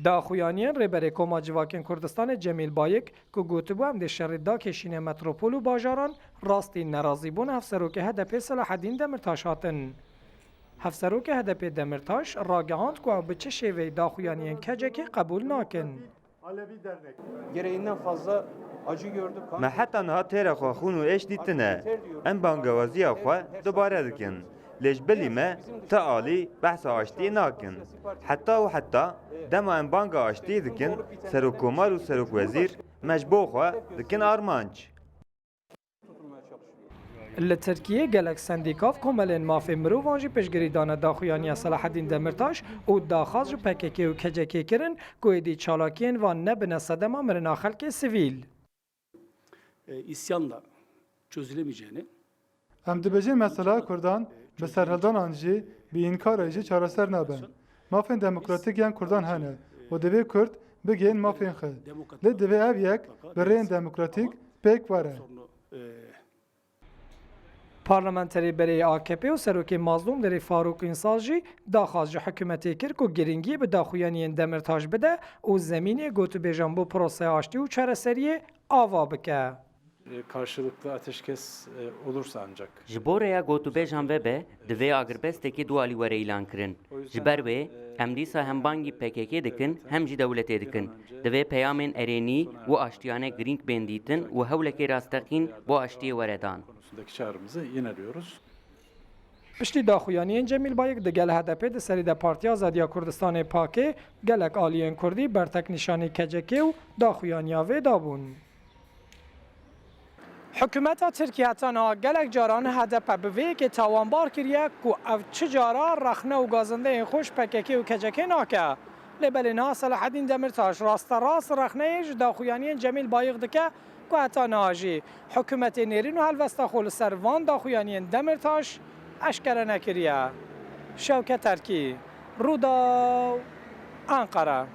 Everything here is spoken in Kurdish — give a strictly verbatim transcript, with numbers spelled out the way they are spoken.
Daxuyaniyên Rêberê Koma Civakên Kurdistanê Cemîl Bayik ku gotibû em dê şerî dakêşîne metropol û bajaran, rastî nerazîbûn hevserokê H D P Selahedîn Demirtaş hatin. Hevserokê H D P Demirtaş ragihand ku ew bi çi şêveyî daxuyaniyên K C K qebûl nakin. Gereğinden fazla acı gördük. Me heta niha têra xwe xûn û êş dîtine. Em bangewaziya xwe dubare dikin. Lê ji bilî me ti alî behsa aştiyê nakin. Heta û heta dema em banga aştiyê dikin, serokkomar û serokwezîr me ji bo xwe dikin armanc. Li Tirkiyê gelek sendîka û komelên mafê mirovan jî piştgirî dane daxuyaniya Selahedîn Demirtaş û daxwaz ji P K K û K C K kirin ku êdî çalakiyên van nebine sedema mirina xelkê sivîl. E, isyanla çözülemeyeceğini Em dibêjin mesela Kurdan bi serhildanan jî, bi înkarê jî çareser nabin. Mafên demokratîk yên Kurdan hene û divê Kurd bigihên mafên xwe. Lê divê ev yek bi rêyên demokratîk pêk were. sorunu e, Parlamenterê berê yê A K P û Serokê Mazlûm Derê Farûk Însal jî daxwaz ji hikûmetê kir ku girîngiyê bi daxuyaniyên Demirtaş bide û zemînê gotûbêjan bo proseya aştî û çareseriyê ava bike. E, karşılıklı ateşkes e, olursa ancak. Ji bo rêya gotûbêjan vebe, divê agirbestekî du alî were îlankirin. Ji ber wê, em dîsa hem bangî P K K dikin, hem jî dewletê dikin. Divê peyamên erênî û aştiyane girîng bên dîtin û hewlekê rasteqîn bo aştiyê were dan. Konusundaki çağrımızı yineliyoruz. Piştî daxuyaniyên Cemîl Bayik digel H D P di serî de Partiya Azadiya Kurdistanê, PAKê, gelek aliyên Kurdî bertek nîşanî K C K û daxuyaniya vê dabûn. Hikûmeta Tirkiyê heta niha gelek caran H D P bi vê yekê tawanbar kiriye ku ev çi cara rexne û gazindeyên xwe ji P K K û K C K nake. Lê belê niha Selahedîn Demirtaş rasterast rexneyê ji daxuyaniyên Cemîl Bayik dike ku heta niha jî hikûmetê nêrîn û helwesta xwe li ser van daxuyaniyên Demirtaş eşkere nekiriye. Şewket Erkî, Rûdaw, Enqere.